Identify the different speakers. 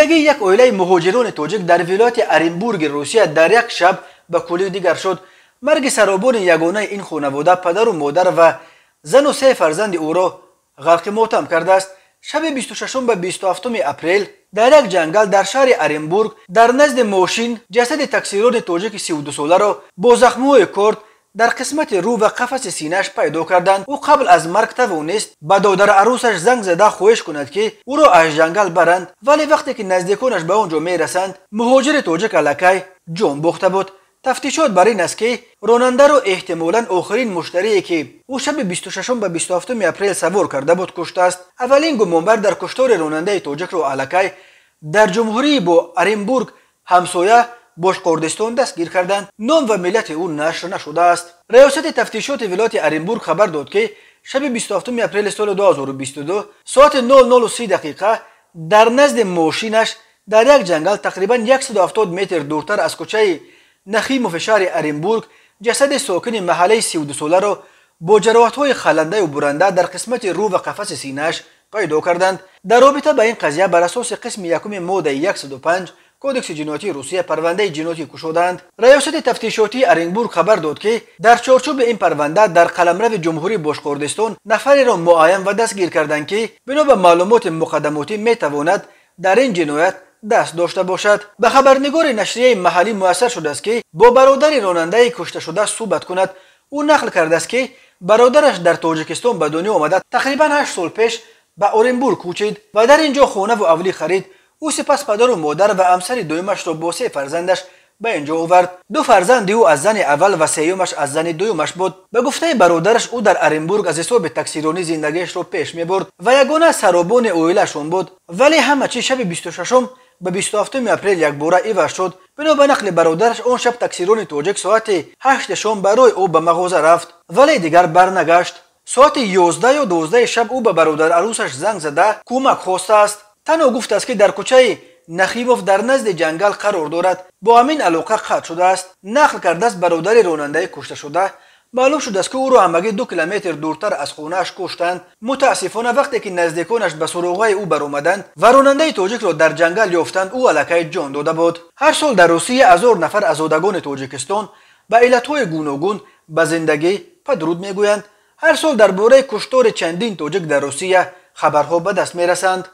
Speaker 1: Зиндагии як оилаи муҳоҷирони тоҷик дар вилояти Оренбурги Русия дар як шаб ба куллӣ дигар шуд. Марги саробони ягонаи ин хонавода падару модар ва зану се фарзанди ӯро ғарқи мотам кардааст. Шаби 26 ба 27 апрел дар як ҷангал дар шаҳри Оренбург дар назди мошин ҷасади таксирони тоҷики 32соларо бо захмҳои корд дар қисмати рӯ ва қафаси синааш пайдо карданд. Ӯ қабл аз марг тавонист ба додари арӯсаш занг зада хоҳиш кунад, ки ӯро аз ҷангал баранд, вале вақте ки наздиконаш ба он ҷо мерасанд, муҳоҷири тоҷик аллакай ҷон бохта буд. Тафтишот бар ин аст, ки ронандаро эҳтимолан охирин муштарие, ки ӯ шаби 26 ба 27 апрел савор карда буд, куштааст. Аввалин гумонбар дар куштори ронандаи тоҷикро аллакай дар ҷумҳурии бо Оренбург ҳамсоя Бошқордистон дастгир карданд. Ном ва миллати ӯ нашр нашудааст. Раёсати тафтишоти вилояти Оренбург хабар дод, ки шаби 27 апрели соли 2022 соати 00:30 дақиқа дар назди мошинаш дар як ҷангал тақрибан 170 метр дуртар аз кӯчаи Нахимови шаҳри Оренбург ҷасади сокини маҳаллаи 32соларо бо ҷароҳатҳои халандаю буранда дар қисмати рӯ ва қафаси синааш пайдо карданд. Дар робита ба ин қазия бар асоси қисми якуми моддаи 105 Кодекси ҷиноятии Русия парвандаи ҷиноятӣ кушодаанд. Раёсати тафтишотии Оренбург хабар дод, ки дар чорчӯби ин парванда дар қаламрави ҷумҳурии Бошқордистон нафареро муайян ва дастгир карданд, ки бино ба маълумоти муқаддамотӣ метавонад дар ин ҷиноят даст дошта бошад. Ба хабарнигори нашрияи маҳаллӣ муяссар шудааст, ки бо бародари ронандаи кушташуда суҳбат кунад. Ӯ нақл кардааст, ки бародараш дар Тоҷикистон ба дунё омада, тақрибан 8 сол пеш ба Оренбург кӯчид ва дар ин ҷо хонаву авлӣ харид. Ӯ сипас падару модар ва ҳамсари дуюмашро бо се фарзандаш ба ин ҷо овард. Ду фарзанди ӯ аз зани аввал ва сеюмаш аз зани дуюмаш буд. Ба гуфтаи бародараш, ӯ дар Оренбург аз ҳисоби таксиронӣ зиндагиашро пеш мебурд ва ягона саробони оилаашон буд. Вале ҳама чиз шаби 26 ба 27 апрел якбора иваз шуд. Бино ба нақли бародараш, он шаб таксирони тоҷик соати 8 шом барои ӯ ба мағоза рафт, вале дигар барнагашт. Соати 11 ё 12 шаб ӯ ба бародар арӯсаш занг зада кӯмак хостааст. Танҳо гуфтааст, ки дар кӯчаи Нахимов дар назди ҷангал қарор дорад. Бо ҳамин алоқа қатъ шудааст. Нақл кардааст бародари ронандаи кушташуда. Маълум шудааст, ки ӯро ҳамагӣ 2 километр дуртар аз хонааш куштанд. Мутаассифона, вақте ки наздиконаш ба суроғаи ӯ баромаданд ва ронандаи тоҷикро дар ҷангал ёфтанд, ӯ аллакай ҷон дода буд. Ҳар сол дар Русия 1000 нафар азодагони Тоҷикистон ба иллатҳои гуногун ба зиндагӣ падруд мегӯянд. Ҳар сол дар бораи куштори чандин тоҷик дар Русия хабарҳо ба даст мерасанд.